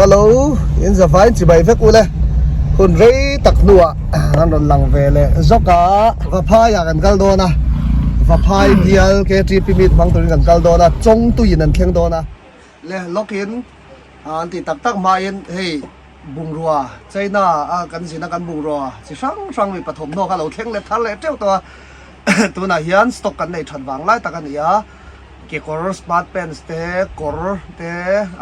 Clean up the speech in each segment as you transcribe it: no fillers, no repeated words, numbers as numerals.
Hello, in zavain chibai vek ule. Hun rei tak hnuah an rawn lang ve leh zawk a. Vaphaiah kan kal dawn a, Vaphai bial KTP meet hmang turin kan kal dawn a, Chawngtuiin an thleng dawn a. Le lawkin an tih tak tak hmain hei bungrua China a kan zin a kan bungrua chi hrang hrang mi pathawmhnaw kha lo thleng leh thar leh teuh tawh a. Tunah hian stock kan nei that vang lai tak a ni a. Kekawr smart pants te kawr te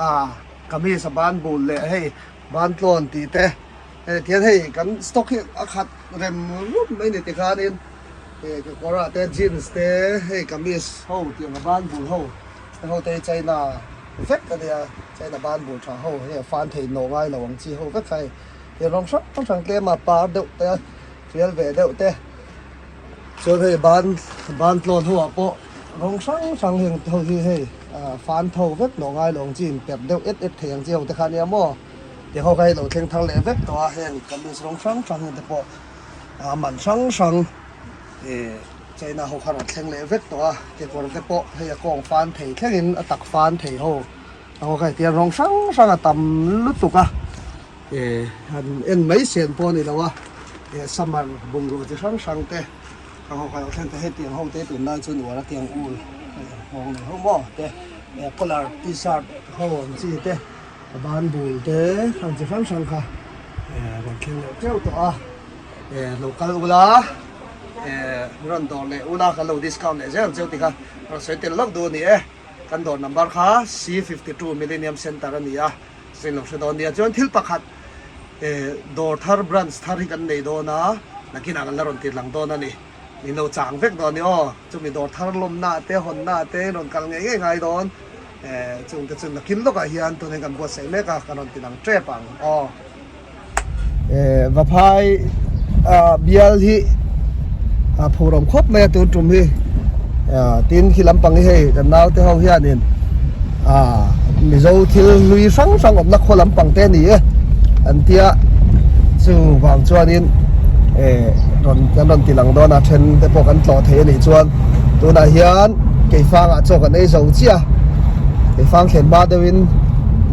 ah kamis a ban bul leh hei ban tlawn tih te hei tihian hei kan stock hi a khat rem rup mai ni tikhanin eh kekawr ah te jeans te hei kamis ho tiang a ban bul ho te ho te hi china vek a nia china ban bul tha ho hei a fan thei nawh ngai lo ang chi ho vek kha hei tiang rawng hrang hrang tlem a par deuh te fial ve deuh te. Chuan hei ban ban tlawn ho ah pawh rawng hrang hrang heng ho hi hei ah fan tho vek nawh ngai lo ang chi in perh deuh et et thei ang chi ho te kha ania maw ti ho kha hei lo thleng thar leh vek tawh a heng kamis rawng hrang hrang heng te pawh ah man hrang hrang ih china ho kha rawn thleng leh vek tawh a kekawr te pawh hei a kawng fan thei thleng in a tak fan thei ho ho kha hetiang rawng hrang hrang a tam lutuk a. Eh han en mai sen pawh a ni lo a, eh summer bungrua chi hrang hrang te ka ho kha lo thlen te hetiang ho te tunlai chuan uar a tiang ul nghawng nei ho maw te eh collar t-shirt ho ang chi te a ban bul te ang chi hrang hrang kha eh rawn thleng leh teuh tawh a eh lo kal ula eh rawn dawr leh ula kan lo discount leh zel ang cheu tih kha rawn sawi tel lawk duh a ni e kan dawr number kha C 52 Millennium Centre a ni a. Zin lo hre dawn nia chuan thil pakhat eh dawr thar branch thar hi kan nei dawn a nakinah kan la rawn tir lang dawn a ni min lo chang vek dawn a ni aw chumi dawr thar lawmna te hawnna te in rawn kal ngei ngei ngai dawn eh chung te chu nakin lawkah hian tun hian kan buatsaih mek a kan rawn ti lang tep ang aw. Eh Vaphai ah bial hi a phur awm khawp mai a tun tum hi ah tin khi lampang hi hei kan naute ho hianin ah Mizo thil hlui hrang hrang awmna khaw lampang te a ni e an tia chu vang chuanin eh rawn kan rawn ti lang dawn a then te pawh kan tlawh thei a nih chuan tunah hian keifangah chaw kan ei zo chiah a keifang thlen hma deuhin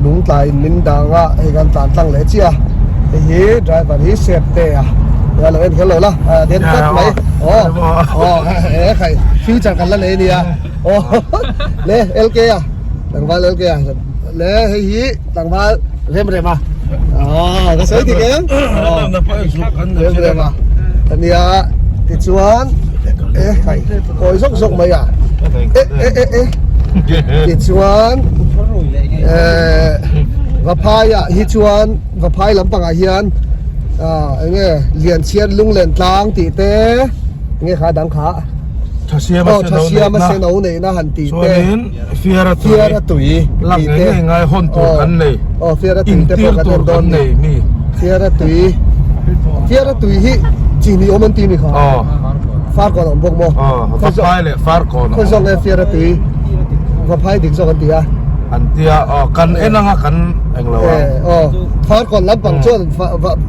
lung tlaiin min dang a hei kan tlan tlang leh chiah a hei hi driver hi sep te a nia lo en kher lo la a den tlat mai aw aw e khai future kan la nei ania aw le LK a tlangval LK a le hei hi tlangval rem rem a aw ka sawi dik em rem rem a ania tichuan e khai kawi zawk zawk mai a e e e e tichuan eh Vaphai ah hi chuan Vaphai lampangah hian ah eng nge Lianchhiat Lunglen tlang tih te eng nge kha dang kha Thasiama aw Thasiama seno neihna han tih te chuanin Fiara tui Fiara tui lak tih te ngei ngei ngai hawn tur kan nei aw Fiara tui te pawh intir kan tur en dawn kan nei mi Fiara tui Fiara tui hi chi ni awm an ti mi kha aw Farkawn a awm bawk maw aw Vaphai leh Farkawn a khawi awm zawk nge Fiara tui Vaphai dik zawk an ti a an tia aw kan en anga kan englo a eh aw Farkawn lampang chuan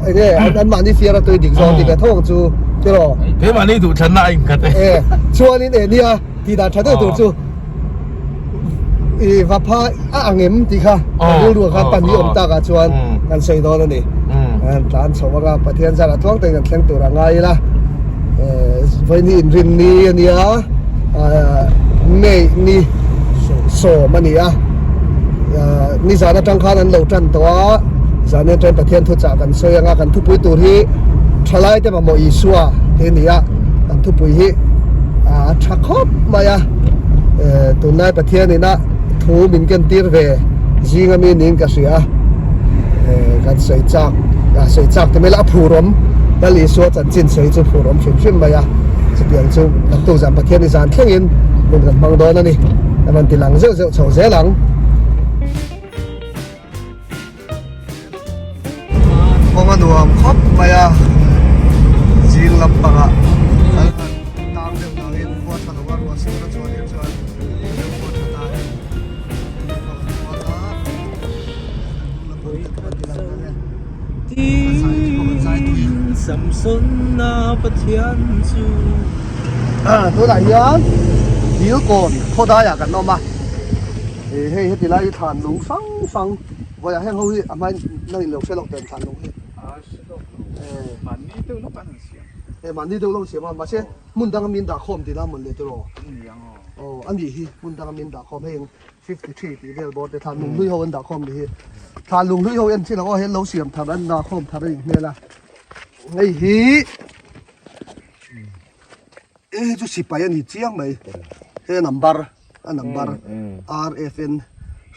enge an mahni Fiara tui dik zawk an ti ve tho ang chu tiraw keimahni duhthlanna a inkhat e eh chuanin eh nia tih dan tha deuh tur chu i Vaphai a ang em tih kha rilru ah khan pan hi awm tak ah chuan kan sawi dawn a ni an tlan chho anga Pathian zarah tluang takin kan thleng tur a ngai ila vawiin hi inrin ni a nia May ni sawm a ni a nizan atang khan an lo tan tawh a zan atangin Pathian thuchah kan sawi anga kan thupui tur hi thalai te mamawh Isua te a ni a kan thupui hi a tha khawp mai a tunlai Pathian ina thu min ken tir ve zing ami niin ka hria kan sawi chak sawi chak te mai la a phur awm Lal Isua chanchin sawi chu phur awm hrim hrim mai a chutiang chu naktuk zan Pathian i zan thlengin hun kan hmang dawn a ni a rawn ti lang zeuh zeuh chho zel ang. Kawng a nuam khawp mai a, zing lampangah kal han tang deuh vangin khua tha lo a ruah sur a chhuah leh chuan deuh khua tha ta a ni. Tunah hian Dilkawn khawdaiah kan awm a, hei heti lai hi thlan lung hrang hrang. Vawiah heng ho hi a hmain nang in lo hre loh teh thlan lung hi. A hre lawk lo. Mahni deuh lawk an han siam. E mahni deuh lawk an siam a, mahse hmun danga min dah khawm tih la mawn le tiraw? Ni ang aw. Aw a nih hi, hmun danga min dah khawm hei ang 53 tih vel bawr te thlan lung hlui ho an dah khawm ni hi. Thlan lung hlui ho en chin ang aw he lo siam thar an dah khawm thar a nih hmel a. Hei hi hei chu sipai a ni chiang mai he number a number RFN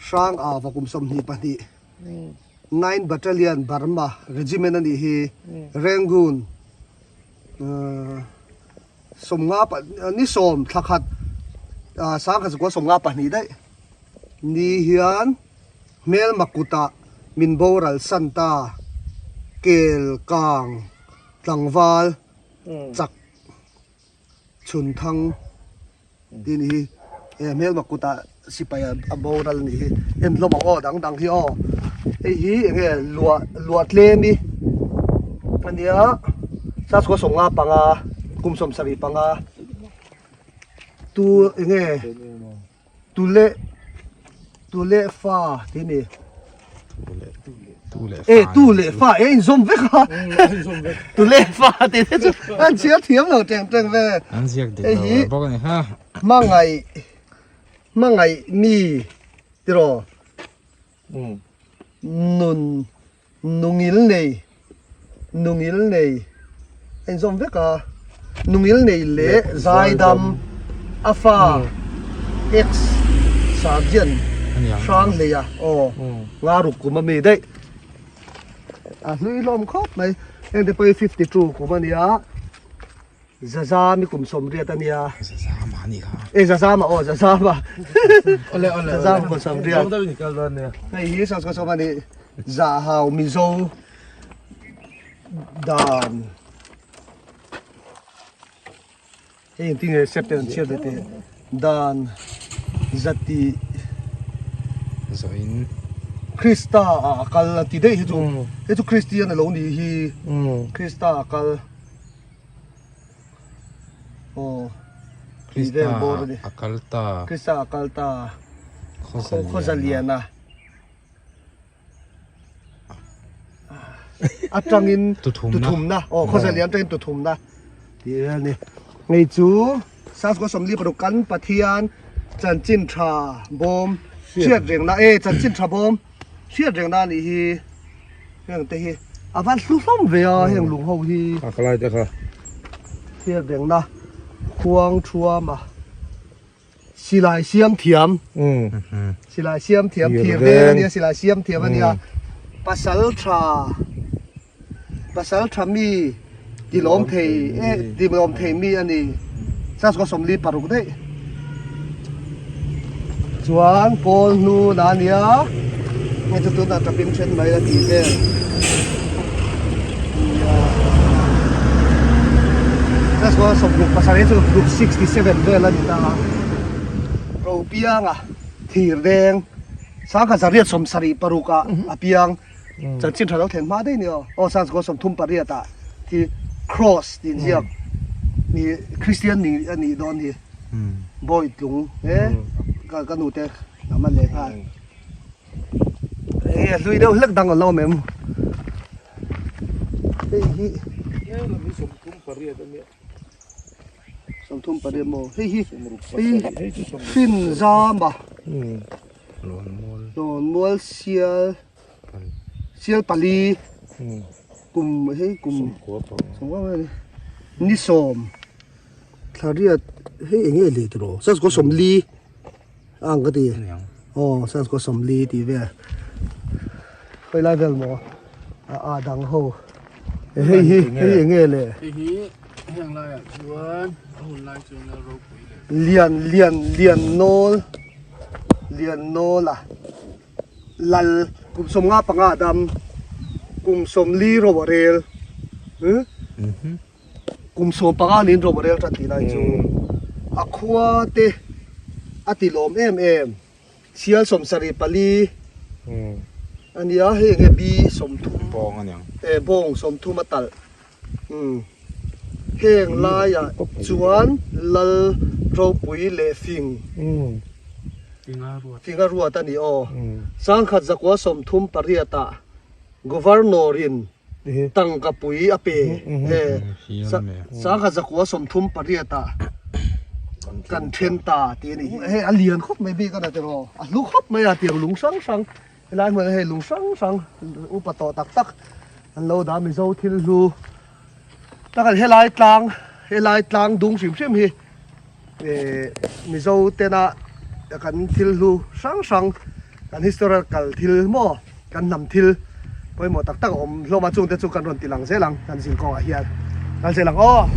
hrang a vakum 22 9 Battalion Burma Regiment a nih hi Rangoon 50 ni sawm thla khat sangkhat zakua 52 daih ni hian. Hmelma kutah min boral san ta, kel kang tlangval chak chhun thang tih a ni hi. He hmelma kutah sipai a boral a nih hi. En hlawm ang aw dang dang hi aw. Hei hi eng nge luah luah tlem hi a nia saskhua 55 kum 75 tu eng nge. Tule tule fa tih a ni. E tu leh fa e inzawm vek a. Tule fa tih te chu an chhiar thiam lo teng teng ve. An ziak dik lo bawk a ni ha. Hmangaih hmangaih mi tiraw nun Nungil nei, nungil nei a inzawm vek a, nungil nei leh zaidam a fa ex sergeant hrang hleia aw nga ruk kum a mi daih a hlui hlawm khawp mai heng te pawh hi 52 kum a nia. Zazami kum 80 a nia. Zazama a nih kha. E Zazama aw Zazama. Ole ole. Zazama kum 80. Dawng deuh in kal dawn nia. Hei hi saw saw a ni. Zahau Mizo dan. Hei engtin nge step te an chhiat ve teh. Dan zati. Zawhin. Krista ah a kal a ti daih hi chu. Hei chu Kristian a lo nih hi. Krista a kal. Aw Krista a kal ta. Krista a kal ta. Khawzaliana. Atangin tuthumna. Aw Khawzalian atangin tuthumna. Tih vel a ni. Hei chu Saskhua 46 kan Pathian chanchin tha bawm hriat rengna e chanchin tha bawm hriat rengna a nih hi. Heng te hi a van hlu hlawm ve a heng lung ho hi. A ka lai te kha. Hriat rengna khuang thuam a silai siam thiam. Silai siam thiam thir veng a nia silai siam thiam a nia pasal tha pasal tha mi ti lawm thei e ti lawm thei mi a ni. Saskhua 46 daih. Chuan pawl hnu na a nia hei chu tunah tapin then mai la tih vel nia just go 67 chu group 67 vel a ni ta a Ropianga thir deng 1876 ah a piang chanchin tha lo thlen hma daih a ni aw aw 1938 ah khi cross tih inziak ni Christian ni a nih dawn hi. Bawi tlung he ka ka nu te lam a leh nghal hei a hlui deuh hlek dang a lo awm em hei hi 38 maw hei hi hei hrin zam a lawnmual sial sial pali kum hei kum ni sawm. Thla riat hei eng nge leh tiraw Saskhua 40 a ang ka ti aw Saskhua 40 tih vel khawi lai vel maw a a dang ho hei hi hei eng nge le hei hi heng laiah chuan a hun lai chuan lal ropui leh lian lian lian nawl lian nawl a lal kum 55 a dam kum 40 ro a rel Kum 15 niin rawh rel tan tih lai chu a khua te a ti lawm em em. Sial 74 a nia hei enge bi 30 Bawng a niang. E bawng 30 a talh. Umm heng laiah chuan lal ropui leh fing. Finga ruat a ni aw. 1938 ah Governor in tangka pui a pe. 1938 ah kan then ta tih a ni hi. Hei a lian khawp mai bik a na tiraw? A hlu khawp mai a tiang lung hrang hrang helai hmunah hei lung hrang hrang upa tawh tak tak an lo dah Mizo thil hlu tak a ni. Helai tlang helai tlang dung hrim hrim hi. Mizo tena kan thil hlu hrang hrang kan historical thil maw kan hnam thil pawimawh tak tak a awm hlawm a chungte chu kan rawn ti lang zel ang kan zin kawngah hian kal zel ang aw.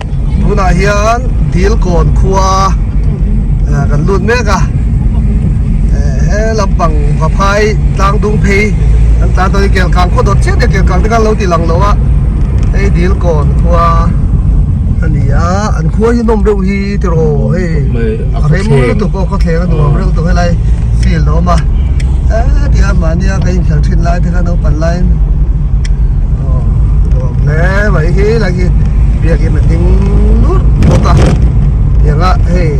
Tunah hian Dilkawn khua kan lut mek a he lampang Vaphai tlang dung phei kan tlan tawh hi Kelkang khaw dawt chiah te Kelkang te khan lo ti lang lo a hei Dilkawn khua a ni a an khua hi nawm reuh hi tiraw hei a rem lutuk aw khawthleng a nuam reuh tawh helai field a awm a eee ti a mahnia ka inkhel thin lai te kha naupang laiin aw nuam hle mai hi lai hi biakin a ding lut bawk a tianga hei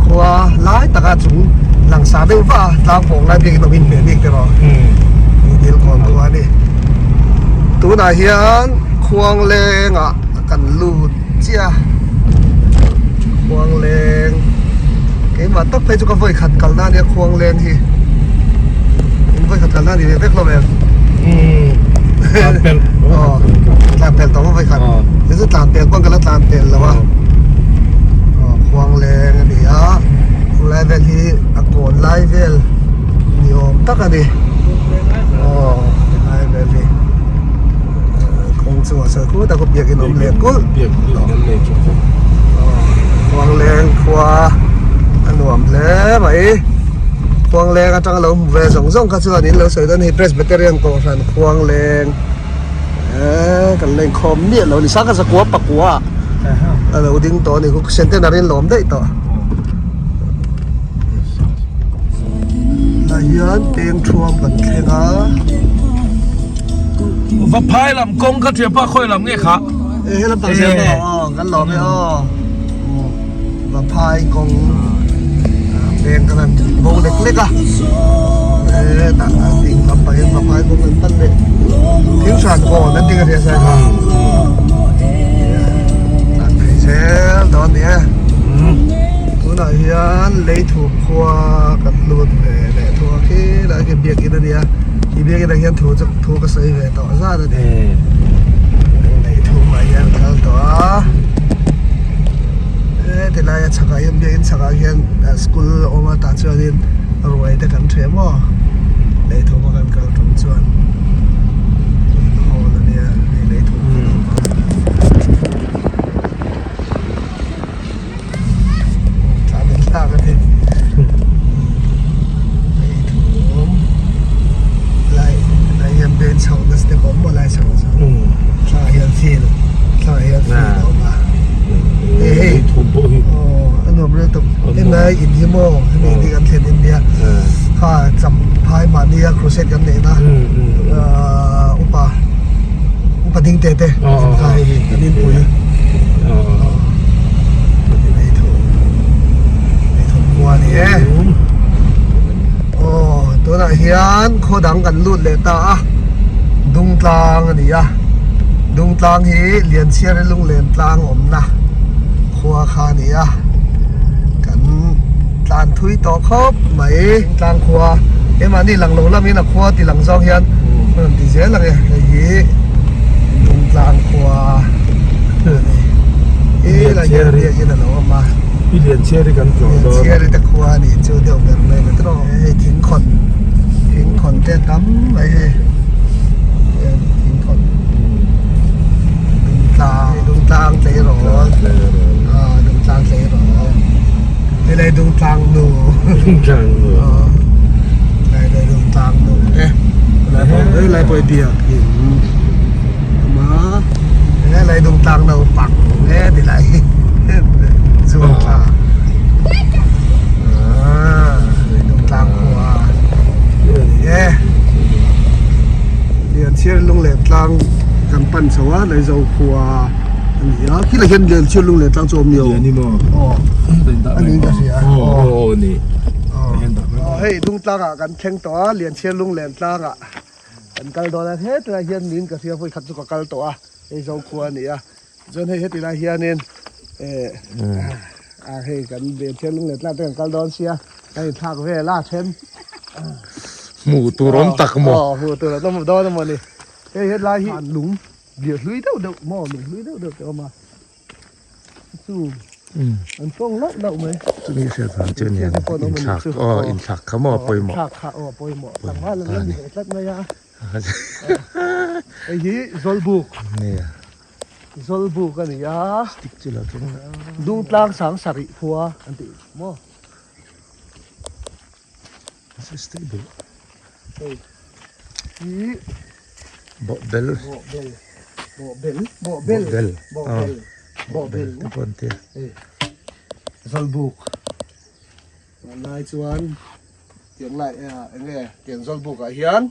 khua lai taka chung langsar deuh vah a tlang pawng lai biakin a awm inhmeh bik tiraw Dilkawn khua a ni tunah hian Khuanglengah kan lut chiah a Khuangleng keimah tak phei chu ka vawi khat kalna ania Khuangleng hi in vawi khat kalna a ni ve vek lo em aw tlan pel tawh maw vawi khat chu chu tlan pel pawn ka la tlan pel lo a aw Khuangleng a ni a khulai vel hi a kawn lai vel ni awm tak a ni aw helai vel hi. Kawng chungah sawi khut a kawp biakin a awm leh kulh Khuangleng khua a nuam hle mai Khuangleng atanga lo hmu ve zawng zawng kha chuan in lo sawi dawn hei Presbyterian Kohhran Khuangleng eee kan la inkhawm miah lo a ni sangha zakua pakua a lo ding tawh a ni centenary an lawm daih tawh tah hian peng thuam kan thleng a. Va phai lam kawng ka thiam pa khawi lam nge kha. E he lam pang zel maw aw kan lawm e aw va phai kawng peng kan han bo lek lek a e tah ding lam pang in va phai kawng an pan leh thil hran kawn an ding a ria sai kha tlan phei zel dawn ni e tunah hian leithu khua kan lut ve leh thung a khi lai khi biakin a nia. I biakin ah hian thu chu thu ka sawi ve tawh zat a ni. Lei thumah hian kal tawh a. E tilai a chhakah hian biakin chhakah hian school a awm a tah chuanin ruai te kan ṭheh maw. Lei thuma kan kal ṭum chuan hall a nia hei lei thum kan awm a. Tlan in thlak a ni. Lei thum lai lai hian pen chho na step awm maw lai chho chu thla hian field thla hian field a awm a hei hei aw a nuam reuh tawp helai in hi maw hemi hi kan thlen in nia kha champhai mahnia crusade kan neih na upa upa ding te te kha hei hi an inpui. Tunah hian khaw dang kan lut leh ta a Dungtlang a ni a Dungtlang hi Lianchhiari lunglen tlang awmna khua kha a ni a kan tlan thui tawh khawp mai Dungtlang khua keimahni lang lo lamin a khua ti lang zawng hian a rawn ti zel ang e hei hi Dungtlang khua. I la hian biakin a lo awm a. I Lianchhiari kan tlawh dawn. Lianchhiari te khua a nih chu deuh ber mai ni tawh. Hei thingkhawn thingkhawn te a tam mai hei. Thingkhawn Dungtlang Dungtlang tleirawl ah Dungtlang tleirawl hei lai Dungtlang nu Dungtlang nu lai lai Dungtlang nu te hei lai pawh hi biakin. He lei dung tlang naupang he ti lai hi zuan thla lei dung tlang khua e Lianchhiar lunglen tlang kan pan chho a lei zo khua a ni a khilai hian Lianchhiar lunglen tlang chu a awm ni aw aw a ni ka hria aw aw ni aw. Aw hei Dungtlang ah kan thleng tawh a, Lianchhiar Lunglen tlang ah kan kal dawn a, hetlai hian min ka hria vawi khat chu ka kal tawh a, hei Zokhua a ni a, chuan hei heti lai hianin eh ah hei kan Lianchhiar Lunglen tlang te kan kal dawn sia, kan inthlak vel a then. Hmuh tur awm tak maw? Aw hmuh tur an awm dawn a maw ni, hei hetlai hi lung lian hlui deuh deuh maw lung hlui deuh deuh te a awm a. Chu an tawng lauh lauh mai. Chumi hriat vang chu aniang inthlak aw inthlak kha maw a pawimawh. Inthlak kha aw a pawimawh. Tlangval an la ni ve tlat mai a. Hei hi Zawlbuk. Nia. Zawlbuk a ni a. Stick chu lo tlung la. Dungtlang sang sarih khua an tih maw. Stable. Hei hi Bawhbel. Bawhbel. Bawhbel. Bawhbel. Bawhbel. Bawhbel. Bawhbel. Te pawh an tia. Hei Zawlbuk. Tunlai chuan tiang lai eng nge tiang Zawlbuk ah hian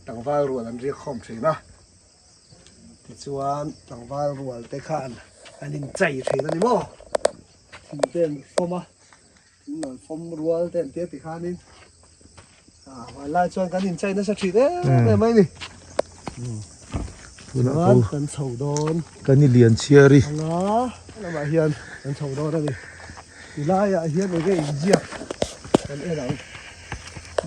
tlangval rual an riak khawm thin a. Tichuan tlangval rual te khan an inchei thin a ni maw? Thing te an fawm a. Thing fawm rual te an tia ti khanin ah vanlai chuan kan inchei nasa thin em em mai ni. Chuan kan chho dawn. Kan i lian chhiar i. Anga lamah hian kan chho dawn a ni. Tilaiah hian enge inziak kan en ang.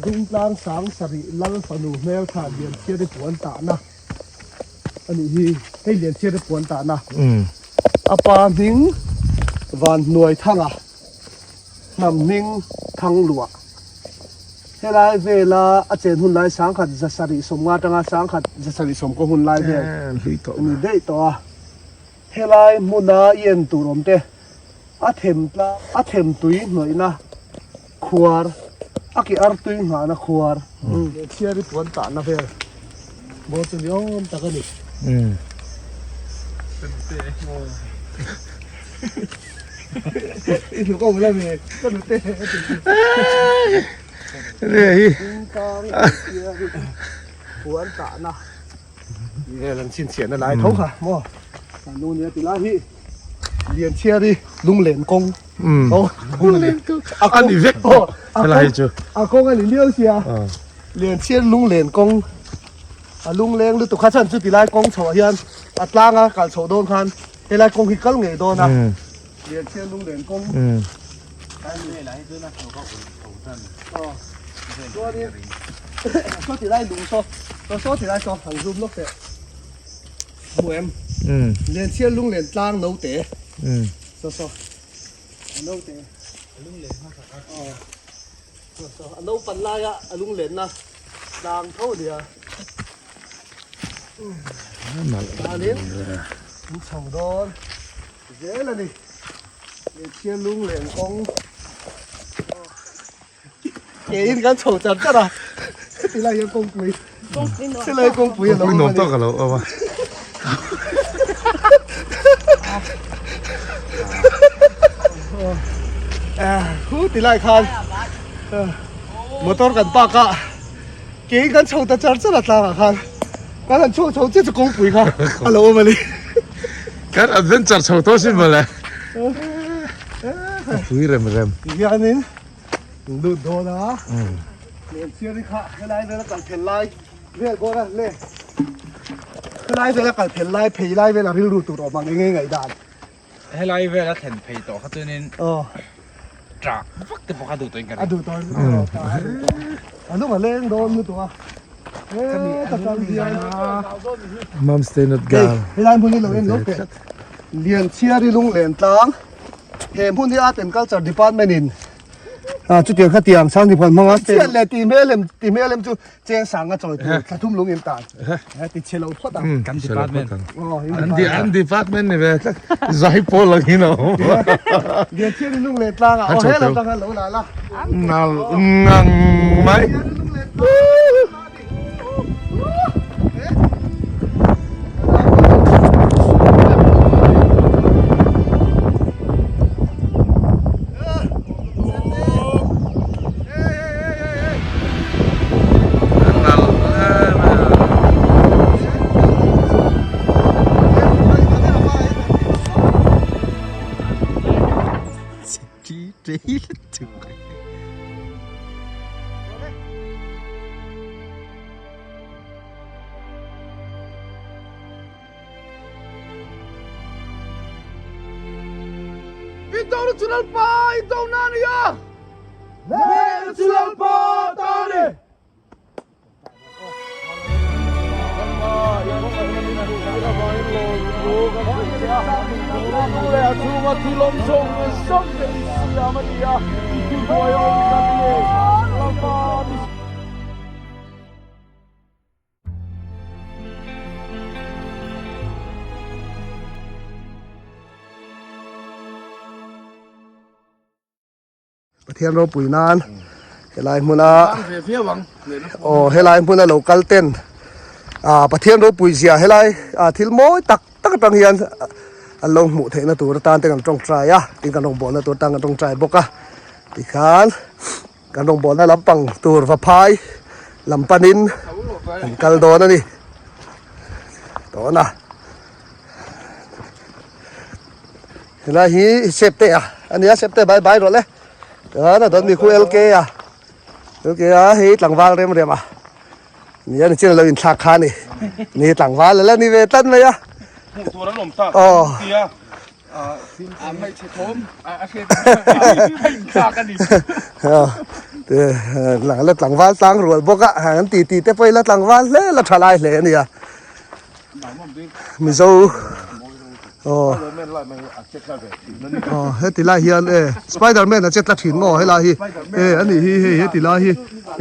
Dungtlang sang sarih lal fanu hmeltha Lianchhiari puan tahna a nih hi. Hei Lianchhiari puan tahna. A pa hming Vanhnuaithanga. Hnam hming thang luah. Helai vela a chen hun lai sangkhat zasarih sawmnga atanga sangkhat zasarih sawmkaw hun lai vel a ni daih tawh a. Helai hmuna i en tur awm te a them tla a them tui hnawihna khuar a ke ar tui nghahna khuar leh chhiari puan tahna vel bawr chu ni awm tak a ni. I hnuk awm la ve ka nute a ti chu. Enge hi? Dingtang chhiari puan tahna vel an chhinchhiahna lai tho kha maw kan nu nia ti lai hi Lianchhiari lunglen kawng lunglen kawng a ni vek tawh helai chu a kawng a ni miau sia Lianchhiari lunglen kawng a lungleng lutuk kha chuan chuti lai kawng chhoah hian a tlanga kal chhoh dawn khan Helai kawng hi kal ngei dawn a, Lianchhiar lunglen kawng chuanin saw ti lai lung saw saw ti lai saw han zoom lawk teh hmu em Lianchhiar lunglen tlang note saw saw a note saw saw a naupan laia a lunglenna tlang tho nia. Chuanin an chho dawn zel a ni Hmeichhia lung leh an kawng ke in kan chho char char a heti lai hian kawngpui helai kawngpui a lo awm a ni. Kawngpui nuam tawk a lo awm a. Hu ti lai khan motor kan park a. Kei kan chho ta char char a tlangah khan kan han chhuak chho chiah chu kawngpui kha a lo awm a ni. Kan adventure chho tawh sin mawle. A pui rem rem. Ti hianin lut dawn a. Lehchhiar hi kha helai vela kal phel lai vel bawr a le. Helai vela kal phel lai phei lai vela rilru tur awm ang enge ngaihdan. Helai vela thlen phei tawh kha chuanin ṭah vak te pawh kha duh tawhin ka ring. A duh tawhin a duh tawh a duh tawh. A lung a leng dawn lutuk a. He ta kal hian. Mom stay not girl. Helai hmun hi lo en lawk teh. Lianchhiari lunglen tlang. He hmun hi Art and Culture Department in chutiang kha tiang sang ni phuan hmang a. Chhiat leh tih hmel em tih hmel em chu Cheng sang a chawi tur thla thum lung in tan ti chhe lo phawt ang. Kan department. An department ni ve tlat. Zai pawl ang in a awm. Lianchhiar i lung leh tlang ah aw he lo tang lo la la. Nal ngang mai. Indona chu Lalpa indona a ni a. Hnehna chu Lalpa ta a ni. Pathian ropui nan helai hmuna aw helai hmuna lo kal ten ah Pathian ropui zia helai ah thil mawi tak tak atang hian an lo hmuh theihna tur atan te kan tawngtai a tin kan rawngbawlna tur atan kan tawngtai bawk a tikhan kan rawngbawlna lampang tur vaphai lam panin an kal dawn a ni tawna. Helai hi Septe a ania Septe bye bye rawh le chuan a dawn mi khu LK a LK a hei tlangval rem rem a nia ni chin a lo inthlak kha a ni ni tlangval ala ni ve tlat mai a Hmuh tur an awm tak Aw. tia a hmeichhe thawm a hriat a inthlak a ni. La tlangval tlang rual bawk a an ti ti te pawh ila tlangval hle la tha lai hle a nia. Mizo aw aw heti lai hian e Spiderman a che tla thin maw helai hi e ani hi hei heti lai hi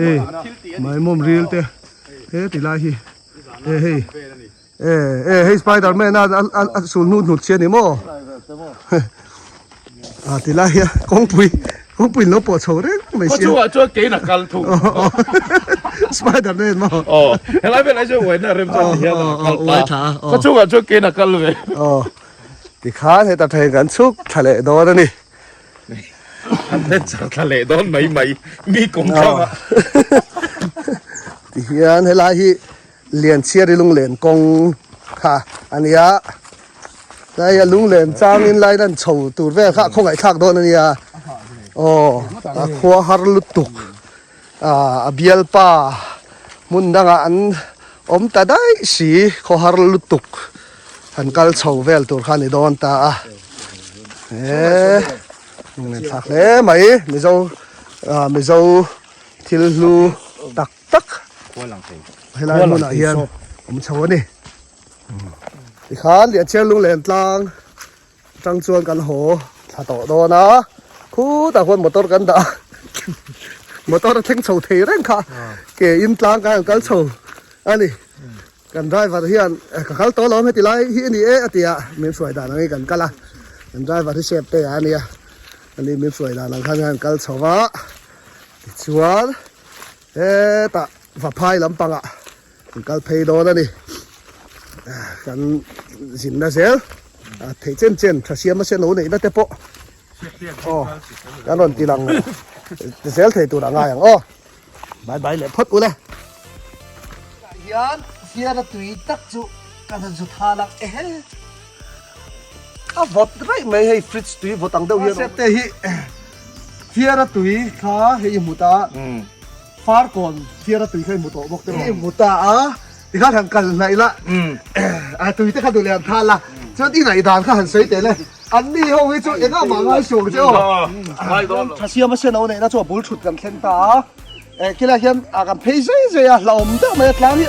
e maimawm ril te heti lai hi e hei e e hei Spiderman a a sul hnu hnut chi ani maw a ti lai hian kawngpui kawngpui in lo pawh chho reng mai sia Kawchhungah chuan keiin a kal thung. Spiderman maw Aw helai velah chuan uaina rem chuan ti hian a kal ta. Kawchhungah chuan keiin a kal ve. Aw tikhan heta thei kan chhuk thla leh dawn a ni. An venture thla leh dawn mai mai mi kawng thlang ah. Tihian helai hi Lianchhiari lunglen kawng kha a nia. Tlai a lunglen changin lai lan chho tur vel kha a khawngaih thlak dawn a nia. Aw a khua har lutuk a bialpa hmun dangah an awm ta daih si khaw har lutuk han kal chho vel tur kha a ni dawn ta a. He lunglen thlak hle mai Mizo Mizo thil hlu tak tak helai hmunah hian awm chho a ni tikhan Lianchhiar lunglen tlang atang chuan kan haw thla tawh dawn a khutah khuan motor kan dah a motor a thleng chho thei reng kha ke in tlang kan han kal chho a ni kan driver hian ka kal tawh lo heti lai hi a ni e a ti a min hruai dan ang hi kan kal a kan driver hi sep te a nia ani min hruai dan ang khan kan kal chho a tichuan. Hetah Vaphai lampangah kan kal phei dawn a ni. Kan zinna zel theih chen chen tha siam a sen lo neihna te pawh aw kan rawn ti lang zel thei tur a ngai ang aw. Bye bye leh phawt ule. Tah hian fiara tui tak chu ka han zu thal a ehe a vawt raih mai hei fridge tui vawt ang deuh hian a awm. Te hi Fiara tui kha hei i hmu ta a, Farkawn fiara tui kha i hmu tawh bawk te i hmu ta a, tikhan han kal hnaih la, a tui te kha duh leh han thal la, chuan i ngaihdan kha han sawi teh le, an ni ho hi chu engah mah ngai suang che aw. Tha siam a sen a neihna chu a bul thut kan thleng ta a, khilaiah hian kan phei zai zai a, hlauhawm deuh mai a tlang hi.